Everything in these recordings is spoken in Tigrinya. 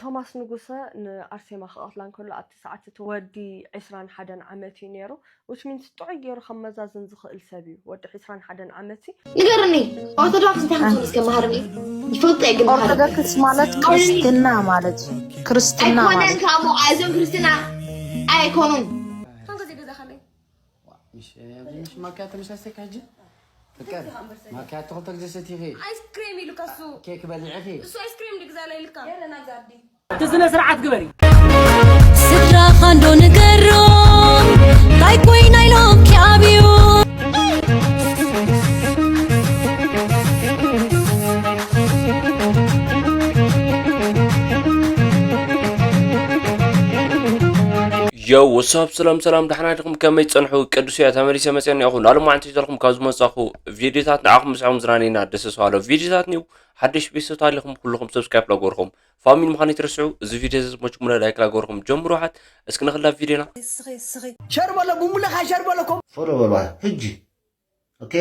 ቶማስ ንጉሰ ንኣርሴማ ክቐትላ እንከሎ ኣብቲ ሰዓት እቲ ወዲ ዕስራን ሓደን ዓመት እዩ ነይሩ። Which means ጥዑይ ገይሩ ከመዛዝን ዝኽእል ሰብ እዩ። ወዲ ዕስራን ሓደን ዓመት እዩ። ንገርኒ። ኦርቶዶክስ እንታይ ከምዝኾነ እስከ መሃርኒ። ይፈልጥ እየ ግን መሃርኒ። ኦርቶዶክስ ማለት ክርስትና ማለት እዩ። ክርስትና ኣይኮነን ማለት ከሞ እዞም ክርስትና ኣይኮኑን። ሸንኮ ዘይገዛኸለይ ምሽ ምሽ ማኪያቶ ምሽ ኣስተካ ሕጂ ፍቅር ማኪያቶ ክልተ ግዜ ሰቲኺ ኣይስክሬም ኢሉካ እሱ ኬክ በሊዕኺ እሱ ኣይስክሬም ድግዛላ ኢልካ እቲ ስነ ስርዓት ግበሪ። ስድራኻ እንዶ ንገሮም እንታይ ኮይና ኢሎም ኪኣብዩ Yo, what's up? ሰላም ሰላም፣ ደሓና ዲኹም? ከመይ ትጸንሑ? ቅዱስ እያ ተመሊሰ መጽአ እኒኣኹ። ላሎም ዓንቲ ይዘልኩም ካብ ዝመጻኹ ቪድዮታት ንዓኹም ምስዕኹም ዝራኒና ደሰ ሰዋሎ ቪድዮታት ኒው ሓደሽ ቤተሰብ ታሊኹም ኩልኹም ሰብስክራይብ ላጎርኹም ፋሚሊ ምዃን ይትርስዑ። እዚ ቪድዮ እዚ ዝመችኩምለ ላይክ ላጎርኹም ጀምሩ። ሓት እስኪ ንኽላ ቪድዮና ሸር በሎ ቡምብለኻ ሸር በሎ ኮም ፎሎ በሏ ሕጂ ኦኬ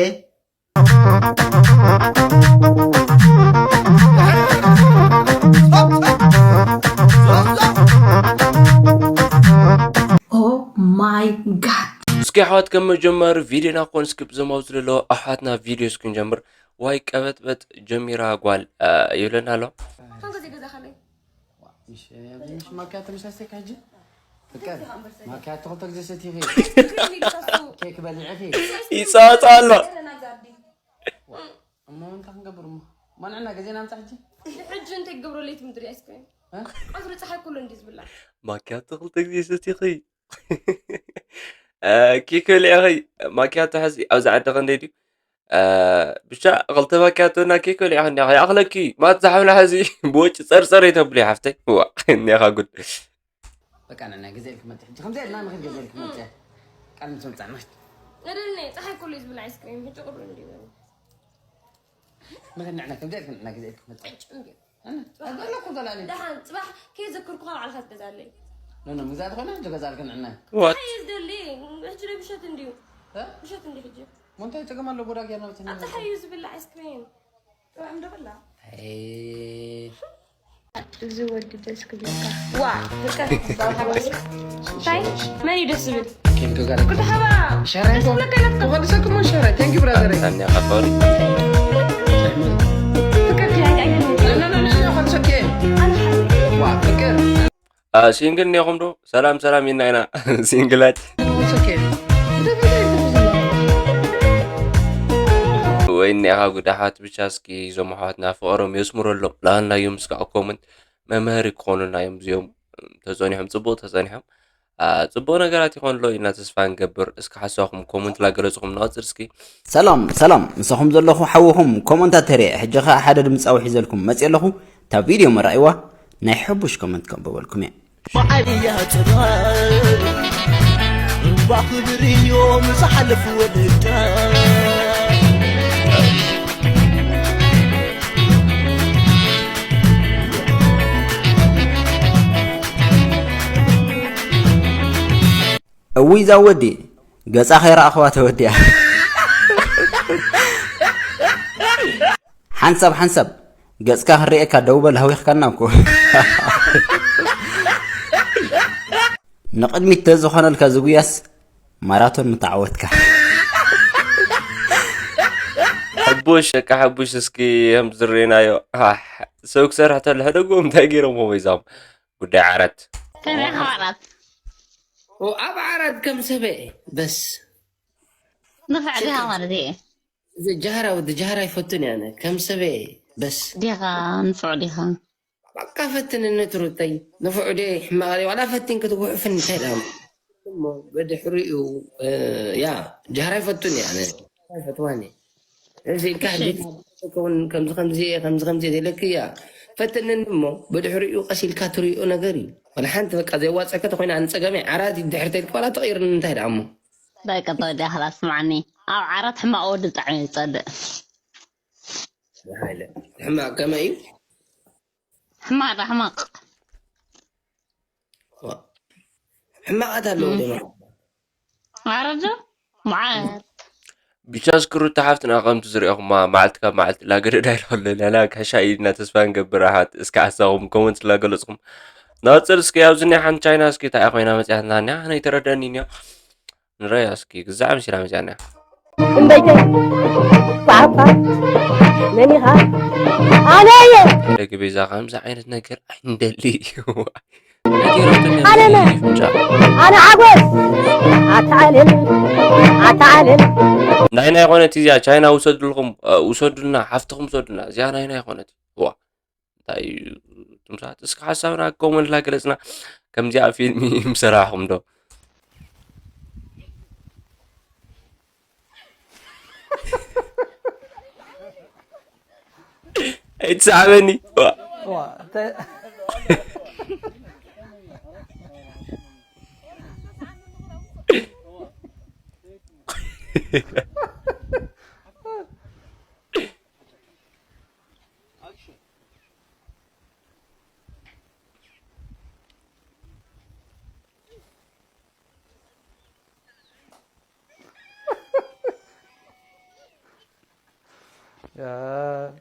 Oh my god. እስኪ ኣሕዋት ከም መጀመሪ ቪድዮና ኮን እስኪ ብዘማው ዝለሎ ኣሕዋትና ቪድዮ እስኪ ንጀምር። ዋይ ቀበጥበጥ ጀሚራ ጓል ይብለና ኣሎ። ሸንኮ ዘይገዛኸለይ ምሽ ምሽ ማኪያቶ ምሽ ኣስተካ ሕጂ ፍቅር ማኪያቶ ክልተ ግዜ ሰቲኺ ኣይስክሬም ኢሉካ እሱ ኬክ በሊዕኺ ይጻወት ኣሎ። እሞ እንታይ ክንገብር እሞ ማንዕና ግዜና ምጻ ሕጂ ሕጂ እንታይ ክገብሮ ለይቲ ምድሪ ኣይስክሬም ቀትሪ ፀሓይ ኩሉ እንዲ ዝብላ ማኪያቶ ክልተ ግዜ ሰቲኺ ኬክ በሊዕኺ ማኪያቶ ሕዚ ኣብዚ ዓዲ ክንደይ ድዩ ብቻ ክልተ ማኪያቶ እና ኬክ በሊዕኺ እንዲያ ይኣኽለኪ ማት ዝሓብላ ሕዚ ብወጪ ጸርጸር የተብሉ ሓፍተይ ዋ እኒኻ ጉድ በቃ ንዕና ግዜ ኢልክ መጽእ ሕጂ ከምዚ ኢልና ንኽድ ግዜ ኢልክ መጽእ ቃል ምስ መጻእ ንኽድ እድልኒ ፀሓይ ኩሉ እዩ ዝብላ ኣይስክሬም ሕጂ ቁሩ እንዲ ንኽድ ንዕና ከምዚ ኢልክ ንዕና ግዜ ኢልክ መጽእ ሕጂ እንዲ ኣለኩ ዘላሊ ደሓን ፅባሕ ከየዘክርኩኻ ባዕልኻ ትገዛለይ ኖኖ ምግዛእ ዝኾነ ሕጂ ገዛልክ ንዕና ዋት ኣየ ዝደሊ ሕጂ ናይ ብሸት እንድዩ እ? ብሸት እንዲ ሕጂ ሞንታይ ጸገም ኣሎ ቦዳ ጌርና ብትና ኣብ ፀሓይ እዩ ዝብላ ኣይስክሬም ጥራሕ እንደበላ እዚ ወዲ ደስ ክብለካ ዋ ፍቅር እንታይ መን እዩ ደስ ዝብል ኬንቶ ጋር ክትሓባ ሸራይ ደስ ክብለካ ኢለካ ተፈልሰክሞ ሸራይ thank you brother ታንያ ካፋሪ ፍቅር ክያይ ኣይግነ ዋ ፍቅር ሲንግል ኔኹም ዶ ሰላም ሰላም ኢና ኢና ሲንግላት ወይ እኒኻ ጉድ ኣሕዋት ብቻ እስኪ እዞም ኣሕዋትና ፍቕሮም የስምረሎም ላልናዮም እስካዕ ኮመንት መምሃሪ ክኾኑና እዮም እዚኦም ተፀኒሖም ፅቡቕ ተፀኒሖም ፅቡቕ ነገራት ይኾን ኣሎ ኢና ተስፋ ንገብር እስኪ ሓሳብኩም ኮመንት ላገለፅኹም ንቐፅል እስኪ ሰላም ሰላም ምሳኹም ዘለኹ ሓውኹም ኮመንታተር እየ ሕጂ ኸዓ ሓደ ድምፃዊ ሒዘልኩም መፅእ ኣለኹ እታ ቪድዮ መራእይዋ ናይ ሕቡሽ ኮመንት ከንብበልኩም እየ መዓልያ ጥበብ እምባ ክብር እዮም ዝሓለፉ ወለዳ እውይ ዛ ወዲ ገፃ ከይረኣኽዋ ተወዲኣ ሓንሳብ ሓንሳብ ገፅካ ክርእየካ ደው በል ሃዊኽካና እኮ ንቕድሚት ተዝኾነልካ ዝጉያስ ማራቶን ምተዓወትካ ሕቡሽ ደቂ ሕቡሽ እስኪ ከም ዝርናዮ ሰብ ክሰርሕ ተሎ ሕደጎም እንታይ ገይሮም ከመይዛም ጉዳይ ዓራት ከመይ ዓራት ኣብ ዓራት ከም ሰበ በስ ንፍዕ ዲኻ ማለት እየ ጃህራ ወዲ ጃህራ ይፈቱን ያነ ከም ሰበ በስ ዲኻ ንፍዕ ዲኻ በቃ ፈትንኒ ትሩተይ ንፍዑ ደ ሕማቕ ደ ዋላ ፈቲን ክትጉሕፍን እንታይ ዳ እሞ ብድሕሪኡ ያ ጃህራ ይፈቱን ያነ ይፈትዋኒ እዚ ኢልካ ሕጂ ከውን ከምዚ ከምዚ ከምዚ ከምዚ ዘለኪ ያ ፈትንኒ እሞ ብድሕሪኡ ቀስ ኢልካ ትሪኦ ነገር እዩ ወላ ሓንቲ በቃ ዘዋፀከ ተኮይና ንፀገመ ዓራት ድሕርተ ኢልካ ዋላ ተቐይርኒ እንታይ ዳ እሞ በቃ ተወዲኣ ክላስ ስማዓኒ ኣብ ዓራት ሕማቕ ወዲ ብጣዕሚ እዩ ዝፀልእ ሓይለ ሕማቕ ከመይ እዩ ሕማቕ ዳ ሕማቕ ሕማቓት ኣለዉ ዶ ዓረዶ መዓት ብቻ እስኪ ሩታ ሓፍትና ከምቲ ዝሪኦኹማ መዓልቲ ካብ መዓልቲ ላገደዳ ኢልኩ ኣሎ። ላላ ክሕሻ ኢድና ተስፋ ንገብር ኣሕዋት። እስኪ ሓሳብኩም ኮመንት ላገለጽኩም። ናጽር እስኪ ኣብዚ ናይ ሓንቲ ቻይና እስኪ እንታይ ኮይና መጽያትና እኒያ? ኣነ ኣይተረደኣኒ እኒያ። ንረያ እስኪ ግዛዕ መሲላ መጽያ እኒያ። እምበይተ ኳዕኳ መኒኻ ኣነ እየ። ደቂ ቤዛ ከምዚ ዓይነት ነገር ኣይንደሊ እዩ። ኣነ መ ኣነ ሓጎስ ኣታ ዓለም ኣታ ዓለም ናይና ይኾነት እዚኣ ቻይና ውሰድልኩም፣ እ፣ ውሰዱልና፣ ሓፍትኹም ውሰዱልና። እዚኣ ናይና ይኾነት። ዋ፣ እንታይ እዩ ትምሳት? እስኪ ሓሳብና ኮመንት ላገለጽና። ከምዚኣ ፊልም ምሰራሕኹም ዶ? ኣይትስሓበኒ። ዋ። ዋ፣ ተ- ያ።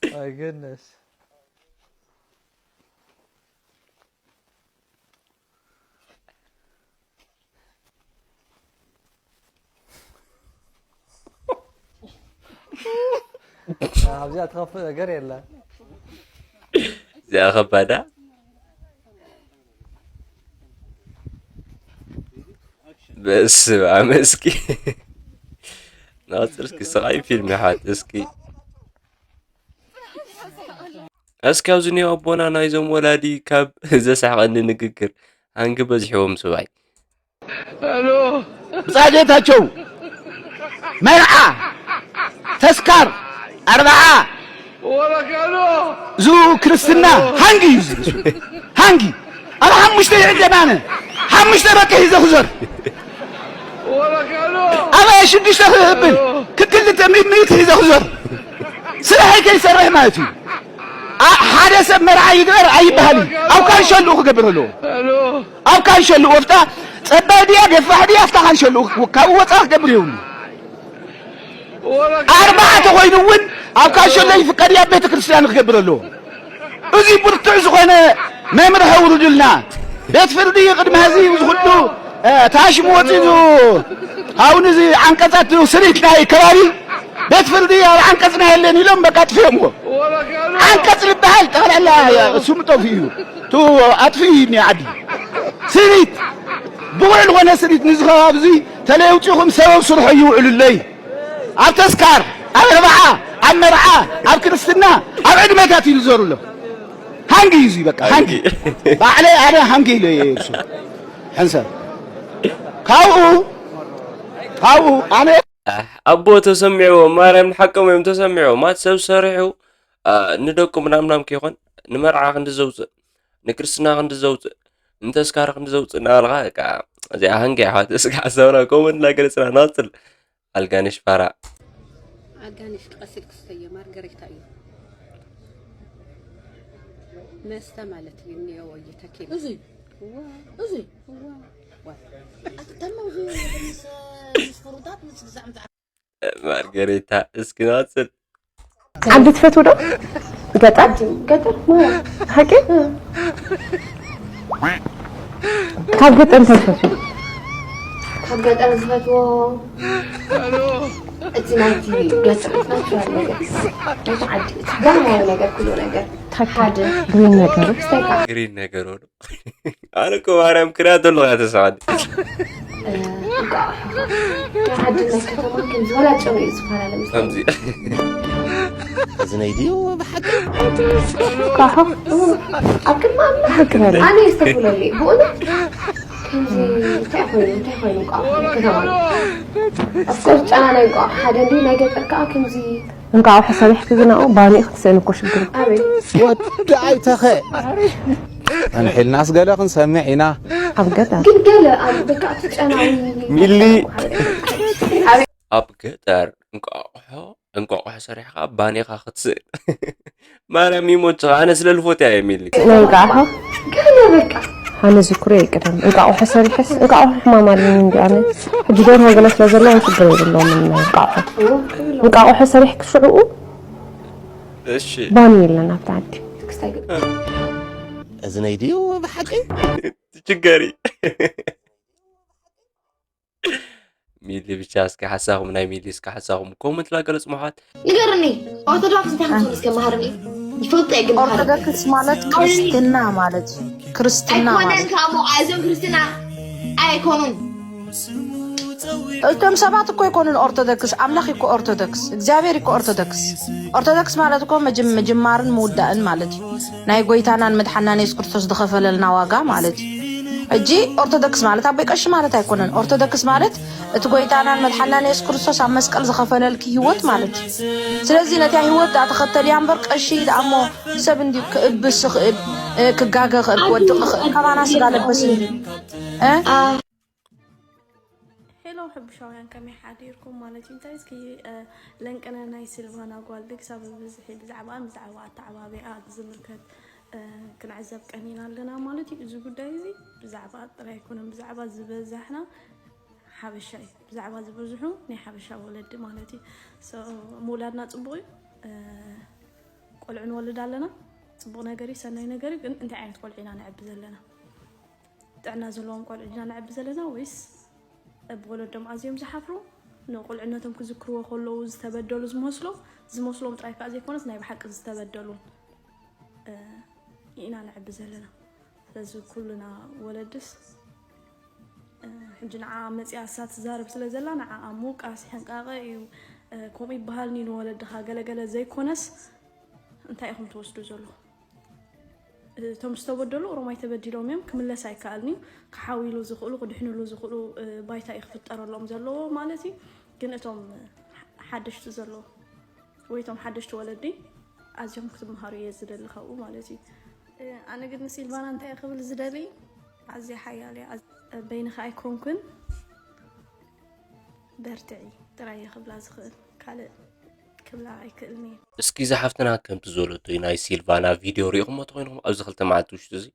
My goodness. ኣብዚኣ ትኸፍእ ነገር የለን። እዚኣ ከባዳ። በስመ ኣብ እስኪ። ናጽር እስኪ ስቓይ ፊልም ይሓት እስኪ። እስኪ ኣብዚ እኒኦ ኣቦና ናይዞም ወላዲ ካብ ዘስሕቐኒ ንግግር ሃንጊ በዚሕዎም ስባይ። ብጻ ጌታቸው መርዓ፣ ተስካር፣ ኣርብዓ፣ እዙ ክርስትና ሃንጊ እዩ። እዚ ሃንጊ ኣብ ሓሙሽተ ይዕደም ኣነ ሓሙሽተ በቂ ሒዘ ክዞር፣ ኣበ ሽዱሽተ ክብል ክክልተ ሚእቲ ሒዘ ክዞር። ስራሐይ ከይሰርሕ ማለት እዩ። ኣ-፣ ሓደ ሰብ መርዓ ይግበር ኣይበሃል እዩ። ኣብ ካንሸልኡ ክገብር ኣለዎ። ኣብ ካንሸልኡ ወፍታ ጸባይ ድያ ገፋሕ ድያ ኣብታ ካንሸልኡ ካብኡ ወጻ ክገብር የብሉ። ኣርባዓ ተኾይኑ እውን ኣብ ካንሸሎ ይፍቀድ እያ ቤተ ክርስቲያን ክገብር ኣለዎ። እዚ ብርቱዕ ዝኾነ መምርሒ ኣውርዱልና። ቤት ፍርዲ ቅድሚ ሕዚ እዚ ኩሉ፣ እ፣ ታሽሙ ወፂኡ፣ ኣብኡ ንዚ ዓንቀጻት ስሪት ናይ ከባቢ ቤት ፍርዲ ኣብ ዓንቀጽና የለን ኢሎም በቃ ኣጥፊኦምዎ። ዓንቀጽ ዝበሃል ጠቕላላ ስሙ ጠፊኡ እዩ። ቱ ኣጥፊኡ እዩ እኒኦ ዓዲ። ስሪት፣ ብቑዕ ዝኾነ ስሪት ንዚ ከባቢ እዚ ተለይ ኣውፂኹም ሰበብ ስርሖ ይውዕሉለይ። ኣብ ተስካር፣ ኣብ ኣርብዓ፣ ኣብ መርዓ፣ ኣብ ክርስትና፣ ኣብ ዕድመታት እዩ ዝዞሩ ኣሎ። ሃንጊ እዩ እዚ በቃ፣ ሃንጊ። ባዕለይ ኣነ ሃንጊ ኢለ እየ እሱ። ሕንሰብ። ካብኡ፣ ካብኡ ኣነ ኣሕ፣ ኣቦ ተሰሚዕዎ፣ ማርያም ንሓቆም እዮም ተሰሚዕዎ። ማት ሰብ ሰሪሑ፣ ኣ፣ ንደቁ ምናምናም ከይኮን፣ ንመርዓ ክንዲ ዘውፅእ፣ ንክርስትና ክንዲ ዘውፅእ፣ ንተስካር ክንዲ ዘውፅእ እናበልኻ፣ በቃ፣ እዚኣ ሃንጊ ኣሕዋት፣ እስኪ ሓሳብና ኮመንት እናገለፅና ንቐፅል። ኣልጋነሽ ፋራ። ኣጋንሽ ቀስ ኢልክ ስተየ ማርገሬታ እዩ። መስተ ማለት እዩ፣ እኒኦ ወይ ተኪል። እዙይ? እዋ። እዙይ? እዋ። ዋ። ኣትተመው ዙ ምስ፣ ምስ ፍሩታት ምስ ግዛዕ ምዛዕ። ማርገሬታ፣ እስኪ ናጽል። ዓዲ ትፈትው ዶ? ገጠር? ገጠር? ሓቂ? ካብ ገጠር እንታይ ትፈትው? ካብ ገጠር ዝፈትዎ እቲ ናይቲ ገጠር ናቹራል ነገር፣ ናይቲ ዓዲ፣ እቲ ባህላዊ ነገር፣ ኩሉ ነገር። ታካ ሓደ። ግሪን ነገሩ። ስተካ። ግሪን ነገሩ። ኣነ እኮ ማርያም ክሪኣ ተለኹ እያ ተስፋ። እ፣ እንቋቑሖ። ናይ ዓድን ናይ ከተማን ከምዚ ወላ ጨው እዩ ዝፈላለ ምስ ከምዚ። እዚ ናይ ድዩ ብሓቂ? እንቋቑሖ። ኣብ ቅድሚ ኣምላኽ ሓቂ በለ። ኣነ የስተብህለሉ እዩ። ብእውነት ከምዚ እንታይ ኮይኑ፣ እንታይ ኮይኑ እንቋቑሖ ናይ ከተማ? ኦፍኮርስ ጨና ናይ እንቋቑሖ ሓደ እንድዩ፣ ናይ ገጠር ከኣ ከምዚ እንቋቑሖ ሰሪሕኪ ግን ኣብኡ ባኒኡ ክትስእኒ እኮ ሽግር እዩ። ኣበይ? ወዲ ኣይተኸ። ኣንሒልናስ ገለ ክንሰምዕ ኢና። ኣብ ገጠር። ግን ገለ ኣብ በቃ እቲ ጨናዊ ሚሊ። ኣበይ? ኣብ ገጠር እንቋቑሖ እንቋቑሖ ሰሪሕኻ ባን ኢኻ ክትስእን። ማርያም ይሞችኻ፣ ኣነ ስለ ልፎትያ እየ ሚሊ። ናይ እንቃቑሖ ኣነ ዝክሮ ይቅደም። እንቃቑሖ ሰሪሐስ እንቃቑሖ ሕማም ኣለኒ እንዲ ኣነ። ሕጂ ደርሆ ገለ ስለ ዘለዎም ሽግር የብሎም ናይ እንቃቑሖ። እንቃቑሖ ሰሪሕክ ሽዕኡ እሺ ባኒ የለን ኣብቲ ዓዲ። እዚ ናይ ድዩ ብሓቂ? ትችገሪ። ሚሊ ብቻ እስኪ ሓሳኹም ናይ ሚሊ እስኪ ሓሳኹም ኮመንት ላገለጽ ምሓት ንገርኒ ኦርቶዶክስ እንታይ ከምትኾን እስከ መሃርኒ ይፈልጦ እየ ግን መሃርኒ ኦርቶዶክስ ማለት ክርስትና ማለት እዩ። ክርስትና ማለት ኣይኮነን ከሞ ኣዞም ክርስትና ኣይኮኑን እቶም ሰባት እኮ ኣይኮኑን ኦርቶዶክስ፣ ኣምላኽ እኮ ኦርቶዶክስ፣ እግዚኣብሔር እኮ ኦርቶዶክስ። ኦርቶዶክስ ማለት እኮ መጅም- ምጅማርን ምውዳእን ማለት እዩ። ናይ ጎይታናን መድሓናን የሱስ ክርስቶስ ዝኸፈለልና ዋጋ ማለት እዩ። ሕጂ ኦርቶዶክስ ማለት ኣቦይ ቀሺ ማለት ኣይኮነን። ኦርቶዶክስ ማለት እቲ ጎይታናን መድሓናን የሱስ ክርስቶስ ኣብ መስቀል ዝኸፈለልኪ ህይወት ማለት እዩ። ስለዚ ነቲያ ህይወት ደኣ ተኸተልያ እምበር ቀሺ ደኣ እሞ ሰብ እንድዩ ክእብስ ይኽእል፣ እ፣ ክጋገ ይኽእል፣ ክወድቕ ይኽእል። ካባና ስጋ ለበስ እንድዩ። እ? ሄሎ ሕቡሻውያን ከመይ ሓዲርኩም ማለት እዩ እንታይ እስኪ ለንቅነ ናይ ሲልቫና ጓል ክሳብ ብብዝሒ ብዛዕባኣን ብዛዕባ ኣተዓባቢኣ ዝምልከት ክንዕዘብ ቀኒና ኣለና ማለት እዩ እዚ ጉዳይ እዚ ብዛዕባ ጥራይ ኣይኮነን ብዛዕባ ዝበዛሕና ሓበሻ እዩ ብዛዕባ ዝበዝሑ ናይ ሓበሻ ወለዲ ማለት እዩ ምውላድና ፅቡቅ እዩ ቆልዑ ንወልድ ኣለና ፅቡቅ ነገር እዩ ሰናይ ነገር እዩ ግን እንታይ ዓይነት ቆልዑ ኢና ነዕቢ ዘለና ጥዕና ዘለዎም ቆልዑ ዲና ነዕቢ ዘለና ወይስ ብወለዶም ኣዝዮም ዝሓፍሩ ንቁልዕነቶም ክዝክርዎ ከለዉ ዝተበደሉ ዝመስሎም ዝመስሎም ጥራይ ከዓ ዘይኮነስ ናይ ብሓቂ ዝተበደሉን ኢና ነዕቢ ዘለና ስለዚ ኩልና ወለድስ ሕጂ ንዓ መፅያ እሳ ትዛረብ ስለ ዘላ ንዓ ምውቃስ ሕንቃቐ እዩ ከምኡ ይበሃል ኒ ንወለድኻ ገለገለ ዘይኮነስ እንታይ ኢኹም ትወስዱ ዘለኹም እቶም ዝተበደሉ ኦሮማይ ተበዲሎም እዮም ክምለስ ኣይከኣልን እዩ ክሓውይሉ ዝኽእሉ ክድሕንሉ ዝኽእሉ ባይታ እዩ ክፍጠረሎም ዘለዎ ማለት እዩ ግን እቶም ሓደሽቲ ዘለዉ ወይ እቶም ሓደሽቲ ወለዲ ኣዝዮም ክትምሃሩ እየ ዝደሊ ካብኡ ማለት እዩ ኣነ ግን ንሲልቫና እንታይ ክብል ዝደሊ ኣዝየ ሓያል እየ በይንኻ ኣይኮንኩን በርትዒ ጥራይ እየ ክብላ ዝኽእል ካልእ ክብላ ኣይክእልን እየ። እስኪ እዛ ሓፍትና ከምቲ ዝበለቶ ናይ ሲልቫና ቪድዮ ሪኢኹሞ ተኾይንኹም ኣብዚ ክልተ መዓልቲ ውሽጢ እዚ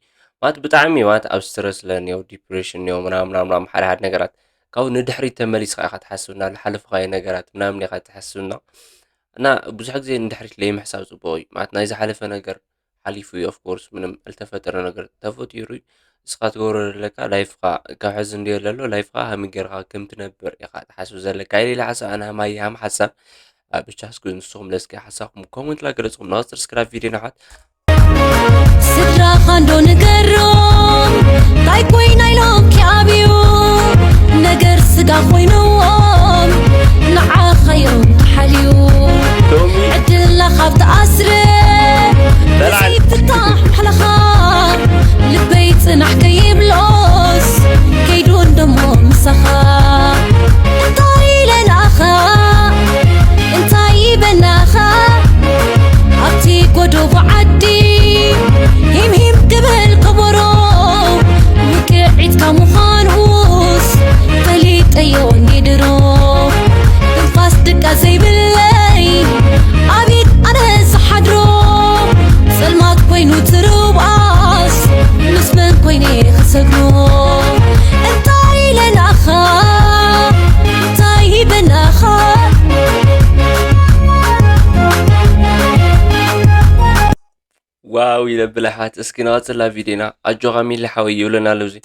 ማለት ብጣዕሚ ማለት ኣብ ስትረስ ለኒዮ ዲፕሬሽን ኒዮ ምናምን ምናምን ሓደ ሓደ ነገራት ካብኡ ንድሕሪት ተመሊስካ ኢኻ ትሓስብ እና ዝሓለፍኻዮ ነገራት ምናምን ኢኻ ትሓስብ እና እና ብዙሕ ግዜ ንድሕሪት ለይምሕሳብ ፅቡቕ እዩ ማለት ናይ ዝሓለፈ ነገር ሓሊፉ እዩ of course ምንም እልተፈጠረ ነገር ተፈጢሩ እዩ እስኻ ትገብሮ ዘለካ ላይፍኻ ካብ ሕዚ እንድዮ ለሎ ላይፍኻ ሃሚ ገርኻ ከም ትነብር ኢኻ ትሓስብ ዘለካ ኢለ ኢለ ሓሳብ ኣነ ሃማይ ሃም ሓሳብ ብቻ እስኪ ንስኹም ለስኪ ሓሳብኩም ኮመንት ላ ገለጽኩም ናስር ስክራብ ቪድዮ ናሓት ስድራኻ እንዶ ንገሮም ታይ ኮይና ኢሎም ኪኣብዩ ነገር ስጋ ኮይንዎም ንዓኻ እዮም ተሓልዩ ዕድልና ካብ ተኣስረ ዘይፍታሕ ማሕለኻ ልበይ ጽናሕ ከይብሎስ ከይዱ እንደሞ ምሳኻ እንታይ ኢለ ንኣኻ እንታይ ይበናኻ ኣብቲ ጎደቦ ዓዲ ሂምሂም ክብል ከበሮ ውቅዒትካ ምዃኑስ ፈሊጠዮ እንዲ ድሮ ትንፋስ ድቃ ዘይብለይ ኣቤት ኣነ ዝሓድሮ ጸልማት ኮይኑ ትርባስ ምስ መን ኮይነ ክሰግሮ እንታይ ኢለ ንኣኻ እንታይ ይበናኻ ዋው ይለብል ኣሕዋት እስኪ ንቐፅላ ቪድዮና ኣጆኻ ሚሊ ሓወይ ይብለና ኣለውዚ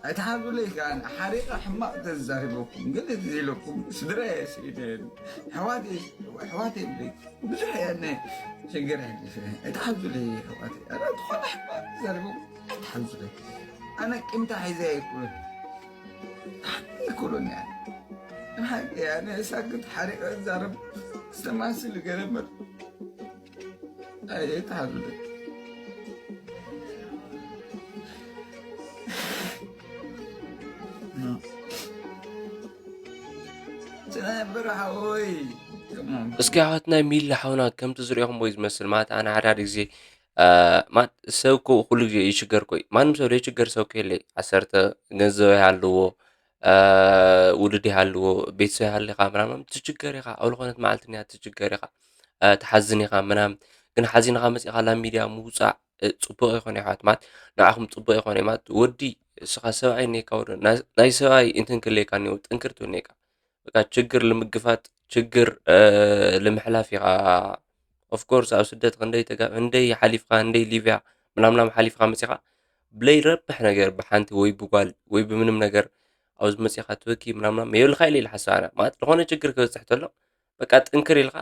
ኣይትሓዙለይ ከኣ ሓሪቐ ሕማቕ ተዛሪበኩም ግን እዚ ኢለኩም ስድራ ስኢደ ሕዋት ሕዋት የብለይ ብዙሕ እያ እነ ሽግር ኣይሓልፍ ኣይትሓዙለይ ሕዋት ኣረ ዝኾነ ሕማቕ ተዛሪበኩም ኣይትሓዙለይ ኣነ ቂምታ ሒዘ ኣይኩን ኣይኩሉን እያ ንሓቂ ኣነ ሳክት ሓሪቐ ዛረብ ዝተማስል ገለ መር ኣይትሓዙለይ እስኪ ኣሕዋትና ሚሊ ሓውና ከምቲ ዝሪኦኹም ወይ ዝመስል ማለት ኣነ ሓደ ሓደ ግዜ ማለት ሰብ እኮ ኩሉ ግዜ ይሽገር ኮይ ማንም ሰብ ዘይሽገር ሰብ ከየለ ዓሰርተ ገንዘብ ኣለዎ ውሉድ ይሃልዎ፣ ቤተሰብ ይሃልኻ ምናምን ትችገር ኢኻ። ኣብ ዝኾነት መዓልቲ እኒኣ ትችገር ኢኻ፣ ትሓዝን ኢኻ ምናምን። ግን ሓዚንኻ መፂእኻ ላብ ሚድያ ምውፃእ ፅቡቅ ይኾን ይሓት ማለት ንዓኹም ፅቡቅ ይኾን ማለት ወዲ እስኻ ሰብኣይ እኒካ ወዶ ናይ ሰብኣይ እንትን ክልየካ እኒው ጥንክር ትብልኒካ በቃ ችግር ልምግፋት ችግር ልምሕላፍ ኢኻ። ኦፍኮርስ ኣብ ስደት ክንደይ ተጋ ክንደይ ሓሊፍካ ክንደይ ሊብያ ምናምናም ሓሊፍካ መፂኻ ብለይ ረብሕ ነገር ብሓንቲ ወይ ብጓል ወይ ብምንም ነገር ኣብዚ መፂኻ ትበኪ ምናምናም የብልካ ኢለ ኢለ ሓሳብ ኣነ ማለት ዝኾነ ችግር ክበፅሕ ተሎ በቃ ጥንክር ኢልካ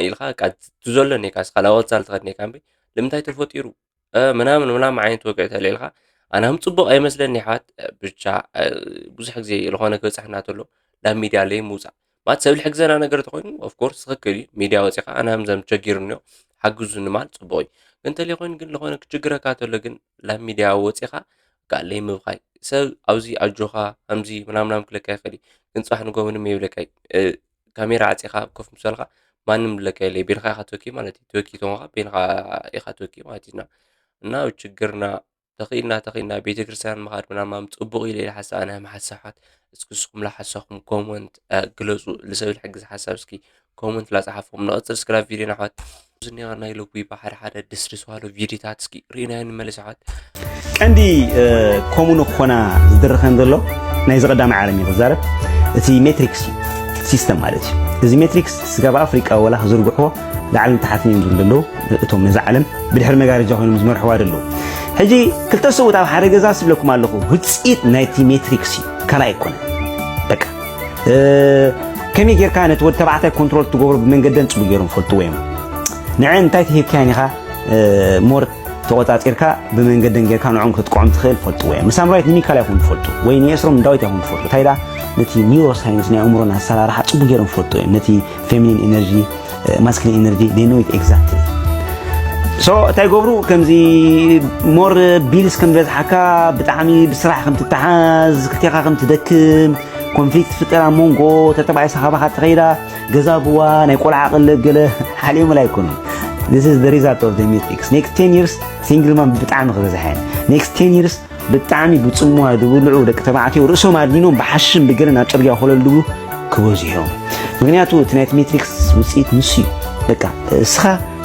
ኢልካ በቃ ትዘሎ ኔካ እስኻ ላወፃል ትኸድ ኔካ እምበይ ልምንታይ ተፈጢሩ ምናምን ምናምን ዓይነት ወግዒ ተለልካ ኣናም ፅቡቅ ኣይመስለኒ ይሓት ብቻ ብዙሕ ግዜ ዝኾነ ክበፅሐና ተሎ ናብ ሚድያ ለይ ምውፃእ ማለት ሰብ ልሕግዘና ነገር ተኮይኑ ኦፍኮርስ ትኽክል እዩ ሚድያ ወፂኻ ኣናም ዘም ቸጊሩ እኒኦ ሓግዙ ንማል ፅቡቅ እዩ ግን ተለይ ኮይኑ ግን ዝኾነ ክችግረካ ተሎ ግን ላብ ሚድያ ወፂኻ ጋለይ ምብኻይ ሰብ ኣብዚ ኣጆኻ ከምዚ ምናምናም ክለካ ይኽእል እዩ ግን ፅባሕ ንጎ ምንም የብለካ እዩ ካሜራ ዓፂኻ ኮፍ ምስ በልካ ማንም ዝብለካ የለ ቤንኻ ኢኻ ትወኪ ማለት እዩ ትወኪ ተኾንካ ቤንኻ ኢኻ ትወኪ ማለት እዩ እና ችግርና ተኽኢልና ተኽኢልና ቤተክርስትያን ምኻድ ምናማም ፅቡቕ ኢለ ኢለ ሓሳብ ኣነ ምሓሳብ ሓት እስኪ ንስኹም ለሓሳኹም ኮመንት ግለፁ ልሰብ ልሕግዝ ሓሳብ እስኪ ኮመንት ላፀሓፍኩም ንቐፅል እስክላ ቪድዮ ናሕዋት ዝኒቐ ናይ ሎቢ ብሓደ ሓደ ደስደስ ባሃሉ ቪድዮታት እስኪ ርኢናዮ ንመለስ ኣሕዋት ቀንዲ ከምኡ ንክኾና ዝድርኸን ዘሎ ናይዚ ቀዳማይ ዓለም እዩ ክዛረብ እቲ ሜትሪክስ እዩ ሲስተም ማለት እዩ እዚ ሜትሪክስ ስጋብ ኣፍሪቃ ወላ ክዝርግሕዎ ላዕልን ታሕትን እዮም ዝብሉ ዘለዉ እቶም ነዚ ዓለም ብድሕሪ መጋረጃ ኮይኖም ዝመርሕዋ ዘለዉ ሕጂ ክልተ ሰብኡት ኣብ ሓደ ገዛ ስብለኩም ኣለኹ ውፅኢት ናይቲ ሜትሪክስ እዩ ካልኣይ ኣይኮነን በቃ ከመይ ጌርካ ነቲ ወዲ ተባዕታይ ኮንትሮል ትገብሮ ብመንገደን ፅቡቅ ገይሮም ፈልጥዎ እዮም ንዐ እንታይ ተሂብካያን ኢኻ ሞር ተቆፃፂርካ ብመንገደን ጌርካ ንዖም ክትቆዖም ትኽእል ፈልጥዎ እዮም ንሳምራዊት ንሚካል ኣይኹም ትፈልጡ ወይ ንኤስሮም ዳዊት ኣይኹም ትፈልጡ እንታይ ዳ ነቲ ኒውሮ ሳይንስ ናይ ኣእምሮን ኣሰራርሓ ፅቡቅ ገይሮም ፈልጡ እዮም ነቲ ፌሚኒን ኤነርጂ ማስክሊን ኤነርጂ they know it exactly so እንታይ ገብሩ ከምዚ ሞር ቢልስ ከም ዝበዝሓካ ብጣዕሚ ብስራሕ ከም ትተሓዝ ክልቴኻ ከም ትደክም ኮንፍሊክት ትፍጠር ኣብ መንጎ ተተባኢሳ ካባኻ ትኸይዳ ገዛ ብዋ ናይ ቆልዓ ቅልብ ገለ ሓልዮምላ ኣይኮኑን this is the result of the matrix next ten years single man ብጣዕሚ ክበዝሓ እየን next ten years ብጣዕሚ ብፅምዋ ዝብልዑ ደቂ ተባዕትዮ ርእሶም ኣድኒኖም ብሓሽን ብገለን ኣብ ፅርግያ ኮለል ዝብሉ ክበዝሑ እዮም ምክንያቱ እቲ ናይቲ ሜትሪክስ ውፅኢት ንሱ እዩ በቃ እስኻ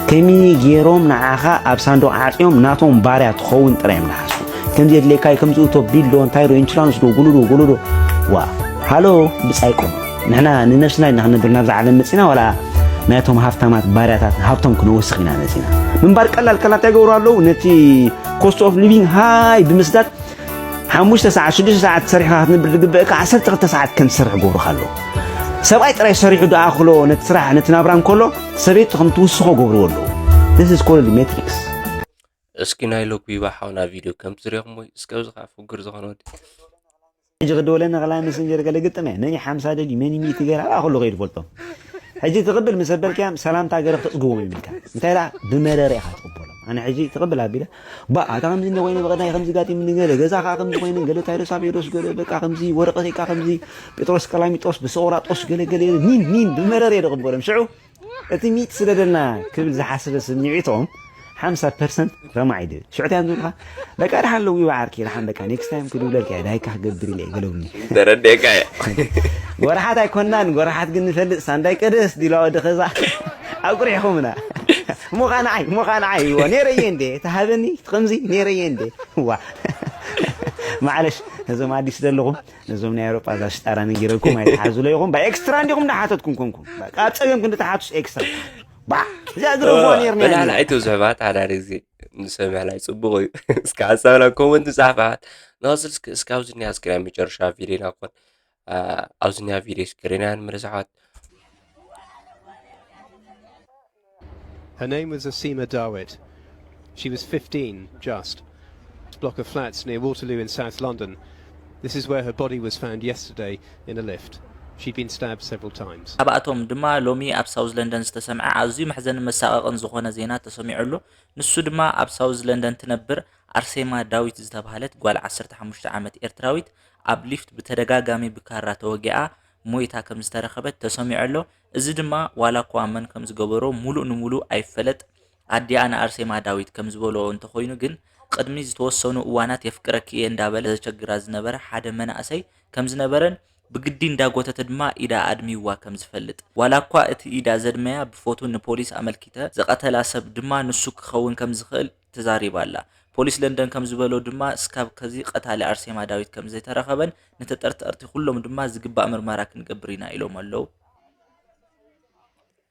ከመይ ገይሮም ንዓኻ ኣብ ሳንዱቕ ዓፅዮም ናቶም ባርያ ትኸውን ጥራይ እዮም ዝሓስቡ ከምዚ የድልየካ እዩ ከምዚ እቶ ቢል ዶ እንታይ ዶ ኢንሹራንስ ዶ ጉሉ ዶ ጉሉ ዶ ዋ ሃሎ ብፃይቆም ንሕና ንነብስና ኢና ክንነብር ናብዛ ዓለም መፂና ዋላ ናይቶም ሃፍታማት ባርያታት ሃብቶም ክንወስኽ ኢና መፂና ምንባር ቀላል ከላ እንታይ ገብሩ ኣለዉ ነቲ cost of living high ብምስዳድ ሓሙሽተ ሰዓት ሽዱሽተ ሰዓት ሰሪሕካ ክትነብር ዝግበእካ ዓሰርተ ክልተ ሰዓት ከም ትሰርሕ ገብሩካ ኣለዉ ሰብኣይ ጥራይ ሰሪሑ ደኣኽሎ ነቲ ስራሕ ነቲ ናብራ እንከሎ ሰበይቱ ከም ትውስኾ ገብርዎ ኣለዉ this is called matrix እስኪ ናይ ሎኩ ይባ ሓውና ቪድዮ ከም ትሪኹም ወይ እስከ ኣብዚ ከዓ ፍጉር ዝኾነ ወዲ ሕጂ ክድወለኒ ከላ መሰንጀር ገለ ግጥም እየ መኒ ሓምሳ ደልዩ መኒ ሚእቲ ገለ ኣብኣ ከሎ ከይዱ ፈልጦም ሕጂ ትቕብል ምስ ኣበልካዮም ሰላምታ ገለ ክተፅግቦም ይብልካ እንታይ ደኣ ብመረረ ኢኻ ትቕበሎም ኣነ ሕጂ ትቕብል ኣቢለ ባእ ኣታ ከምዚ እንደ ኮይነ በቐዳይ ከምዚ ጋጢምኒ ገለ ገዛ ከዓ ከምዚ ኮይነ ገለ ታይሮስ ኣቤዶስ ገለ በቃ ከምዚ ወረቐተይ ከዓ ከምዚ ጴጥሮስ ቀላሚጦስ ብሰቆራጦስ ገለ ገለ ኒን ኒን ብመረረ እየ ዝቕበሎም ሽዑ እቲ ሚእቲ ስደደልና ክብል ዝሓሰበ ስምዒቶም ሓምሳ ፐርሰንት ረማዕ ይድብል ሽዑ እንታይ ዝብልካ በቃ ድሓን ለዊባ ዓርኪ ድሓን በቃ ኔክስት ታይም ክድውለልካ እየ ዳይካ ክገብር ኢለ ገለውኒ ተረዲእካ እየ ጎርሓት ኣይኮናን ጎርሓት ግን ንፈልጥ ሳንዳይ ቀደስ ዲላ ወዲ ኸዛ ኣቁሪሕኹምና ሞኻ ንዓይ ሞኻ ንዓይ እዎ ነይረየ እንዴ ተሃበኒ ከምዚ ነይረየ እንዴ ዋ ማዕለሽ ነዞም ኣዲስ ዘለኹም ነዞም ናይ ኣውሮጳ እዛ ሽጣራ ነጊረኩም ኣይትሓዙ ዶ ኢኹም? ባ ኤክስትራ እንዲኹም እንዳሓተትኩም ኮንኩም። በቃ ኣብ ጸገም ክንዲ ትሓቱስ ኤክስትራ። ባ እዚኣ ዝረኽቦ ነይርና ኢና። በላዕላ ኣይተብዝሑ ባ ተሓዳሪ ግዜ ንሰምዕ ላይ ጽቡቕ እዩ። እስከ ሓሳብና ኮመንት ጻሕፉ ኣሕዋት። ንቐጽል እስከ እስከ ኣብዚ እኒኣ እስክሪን መጨረሻ ቪድዮና ክኾን ኣብዚ እኒኣ ቪድዮ እስክሪና ንመለስ ኣሕዋት። Her name was Asima Dawit. She was fifteen, just. Block of flats near Waterloo in South London. This is where her body was found yesterday in a lift. She'd been stabbed several times. ካብኣቶም ድማ ሎሚ ኣብ ሳውዝ ለንደን ዝተሰምዐ ኣዝዩ መሕዘንን መሳቐቕን ዝኾነ ዜና ተሰሚዑ ኣሎ። ንሱ ድማ ኣብ ሳውዝ ለንደን ትነብር ኣርሴማ ዳዊት ዝተባህለት ጓል ዓሰርተ ሓሙሽተ ዓመት ኤርትራዊት ኣብ ሊፍት ብተደጋጋሚ ብካራ ተወጊኣ ሞይታ ከም ዝተረኸበት ተሰሚዑ ኣሎ። እዚ ድማ ዋላ እኳ መን ከም ዝገበሮ ሙሉእ ንሙሉእ ኣይፈለጥ ኣዲኣ ንኣርሴማ ዳዊት ከም ዝበልኦ እንተኾይኑ ግን ቅድሚ ዝተወሰኑ እዋናት የፍቅረኪ እየ እንዳበለ ዘቸግራ ዝነበረ ሓደ መናእሰይ ከም ዝነበረን ብግዲ እንዳጎተተ ድማ ኢዳ ኣድሚዋ ከም ዝፈልጥ፣ ዋላ እኳ እቲ ኢዳ ዘድመያ ብፎቶ ንፖሊስ ኣመልኪተ ዝቐተላ ሰብ ድማ ንሱ ክኸውን ከም ዝኽእል ተዛሪባ ኣላ። ፖሊስ ለንደን ከም ዝበሎ ድማ እስካብ ከዚ ቀታሊ ኣርሴማ ዳዊት ከም ዘይተረኸበን ንተጠርጠርቲ ኩሎም ድማ ዝግባእ ምርመራ ክንገብር ኢና ኢሎም ኣለዉ።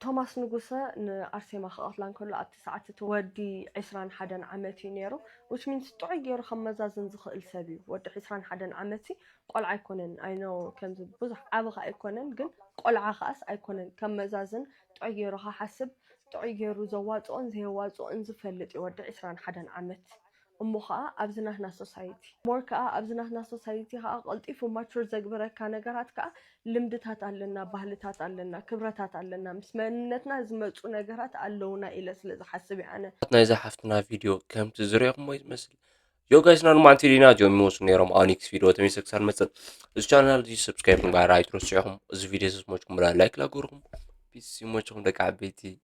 ቶማስ ንጉሰ ንኣርሴማ ክቐትላ እንከሎ ኣብቲ ሰዓት እቲ ወዲ ዕስራን ሓደን ዓመት እዩ ነይሩ። Which means ጥዑይ ገይሩ ከመዛዝን ዝኽእል ሰብ እዩ። ወዲ ዕስራን ሓደን ዓመት ሲ ቆልዓ ኣይኮነን። I know ከምዚ ብዙሕ ዓቢ ከ ኣይኮነን፣ ግን ቆልዓ ከኣስ ኣይኮነን። ከመዛዝን ጥዑይ ገይሩ ክሓስብ ጥዑይ ገይሩ ዘዋፅኦን ዘየዋፅኦን ዝፈልጥ እዩ ወዲ ዕስራን ሓደን ዓመት። እሞ ከዓ ኣብዚ ናትና society more ከዓ ኣብዚ ናትና society ከዓ ቀልጢፉ mature ዘግብረካ ነገራት ከዓ ልምድታት ኣለና፣ ባህልታት ኣለና፣ ክብረታት ኣለና፣ ምስ መንነትና ዝመፁ ነገራት ኣለውና ኢለ ስለ ዝሓስብ እየ ኣነ። ናይዛ ሓፍትና ቪድዮ ከምቲ ዝሪኦኹሞ ይመስል። ዮ ጋይስ፣ ና ንማንቲ ዲና ጆሚ ወሱ ነይሮም። ኣብ ኔክስት ቪድዮ ተመልሰ ክሳብ መፅእ እዚ ቻናል እዚ subscribe ምግባር ኣይትረስዑኹም። እዚ ቪድዮ ዝስሞችኩም ብላ ላይክ ላገርኩም። ፒስ ይሞችኹም ደቂ ዓበይቲ።